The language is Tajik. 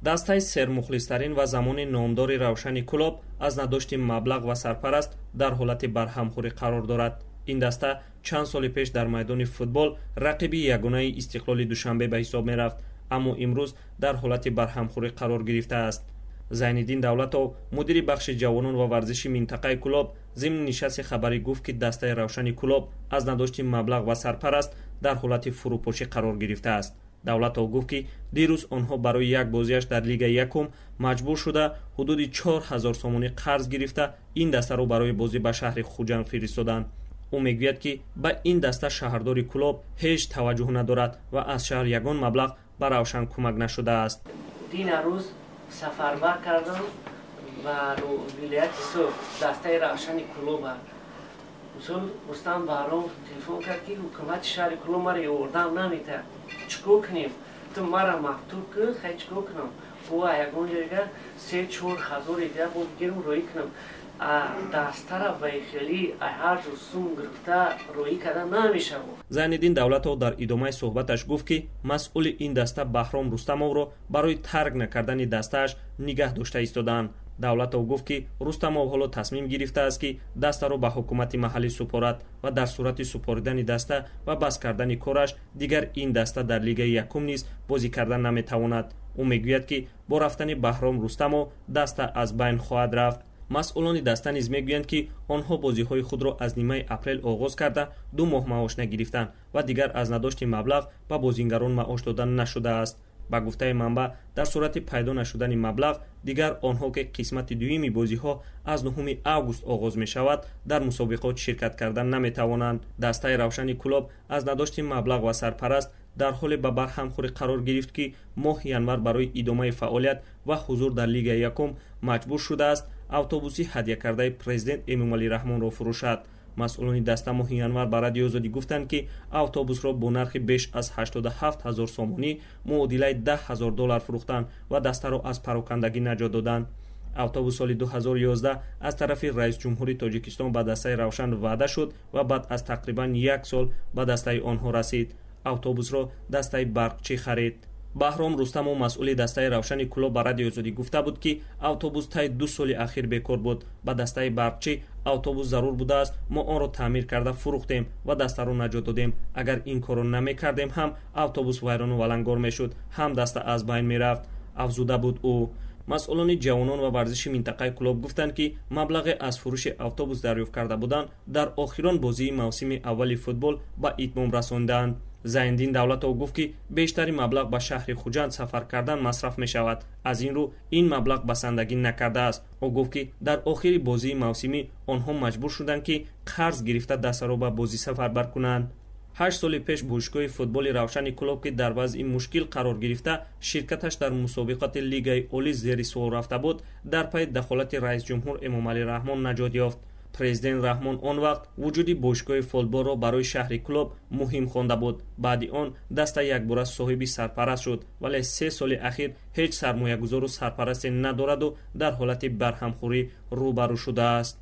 Дастаи сермухлистарин ва замони номдори Равшани Кӯлоб аз надошти маблағ ва сарпараст дар ҳолати барҳамхӯрӣ қарор дорад. Ин даста чанд соли пеш дар майдони футбол рақиби ягонаи Истиқлоли Душанбе ба ҳисоб мерафт, аммо имрӯз дар ҳолати барҳамхӯрӣ қарор гирифтааст. Зайниддин Давлатов, мудири бахши ҷавонон ва варзиши минтақаи Кӯлоб, зимни нишасти хабарӣ гуфт, ки дастаи Равшани Кӯлоб аз надошти маблағ ва сарпараст дар ҳолати фурӯпошӣ қарор гирифтааст. Давлатов гуфт, ки дирӯз онҳо барои як бозиаш дар Лигаи якум маҷбур шуда ҳудуди 4000 сомонӣ қарз гирифта, ин дастаро барои бозӣ ба шаҳри Хуҷанд фиристоданд. Ӯ мегӯяд, ки ба ин даста шаҳрдори Кӯлоб ҳеҷ таваҷҷӯҳ надорад ва аз шаҳр ягон маблағ ба Равшан кӯмак нашудааст. Дина рӯз сафарбар кардам ба вилояти Суғд, дастаи Равшани Кӯлоба. Мисол, Рустам Баҳром телефон кард, ки ҳукумати шаҳри Кӯлоб мара ёрдам наметиҳад, чӣ кор кунем? Ту мара мактуб кун. Хай, чӣ кор кунам? Бо ягон ҷойга 3-4 ҳазори дига бо бигирам, роӣ кунам. Дастара ба хелӣ ҳар ҷо сум гирифта роӣ карда намешавад. Зайниддин Давлатов дар идомаи суҳбаташ гуфт, ки масъули ин даста Баҳром Рустамовро барои тарк накардани дастааш нигаҳ дошта истодаанд. Давлатов гуфт, ки Рустамов ҳоло тасмим гирифтааст, ки дастаро ба ҳукумати маҳаллӣ супорад ва дар сурати супоридани даста ва бас кардани кораш дигар ин даста дар Лигаи якум низ бозӣ карда наметавонад. Ӯ мегӯяд, ки бо рафтани Баҳром Рустамов даста аз байн хоҳад рафт. Масъулони даста низ мегӯянд, ки онҳо бозиҳои худро аз нимаи апрел оғоз карда, 2 моҳ маош нагирифтанд ва дигар аз надошти маблағ ба бозингарон маош дода нашудааст. Ба гуфтаи манбаъ, дар сурати пайдо нашудани маблағ дигар онҳо, ки қисмати дуюми бозиҳо аз 9 август оғоз мешавад, дар мусобиқот ширкат карда наметавонанд. Дастаи Равшани Кӯлоб аз надошти маблағ ва сарпараст дар ҳоле ба барҳамхӯрӣ қарор гирифт, ки моҳи январ барои идомаи фаъолият ва ҳузур дар Лигаи якум маҷбур шудааст автобуси ҳадякардаи президент Эмомалӣ Раҳмонро фурӯшад. Масъулони даста моҳи январ ба Радиои Озодӣ гуфтанд, ки автобусро бо нархи беш аз 87 ҳазор сомонӣ, муодилаи 10 ҳазор доллар, фурӯхтанд ва дастаро аз парокандагӣ наҷот доданд. Автобус соли 2011 аз тарафи раисҷумҳури Тоҷикистон ба дастаи Равшан ваъда шуд ва баъд аз тақрибан як сол ба дастаи онҳо расид. Автобусро дастаи Барқчӣ харид. Баҳром Рустамов, масъули дастаи Равшани Кӯлоб, ба Радиои Озодӣ гуфта буд, ки автобус таи 2 соли ахир бекор буд. Ба дастаи Барқчӣ автобус зарур будааст. Мо онро таъмир карда фурӯхтем ва дастаро наҷот додем. Агар ин корро намекардем ҳам автобус вайрону валангор мешуд, ҳам даста аз байн мерафт, афзуда буд ӯ. Масъулони ҷавонон ва варзиши минтақаи Кӯлоб гуфтанд, ки маблағе аз фурӯши автобус дарёфт карда буданд, дар охирон бозии мавсими аввали футбол ба итмом расондаанд. Зайниддин Давлатов гуфт, ки бештари маблағ ба шаҳри Хуҷанд сафар кардан масраф мешавад, аз ин рӯ ин маблағ басандагӣ накардааст. Ӯ гуфт, ки дар охири бозии мавсимӣ онҳо маҷбур шуданд, ки қарз гирифта дастаро ба бозӣ сафарбар кунанд. 8 соли пеш бошгоҳи футболи Равшани Кӯлоб, ки дар вазъи мушкил қарор гирифта, ширкаташ дар мусобиқоти Лигаи олӣ зери суол рафта буд, дар пайи дахолати раисҷумҳур Эмомалӣ Раҳмон наҷот ёфт. Президент Раҳмон он вақт вуҷуди бошгоҳи футболро барои шаҳри Кӯлоб муҳим хонда буд. Баъди он даста якбора соҳиби сарпараст шуд, вале 3 соли ахир ҳеҷ сармоягузору сарпарасте надораду дар ҳолати барҳамхӯрӣ рӯбарӯ шудааст.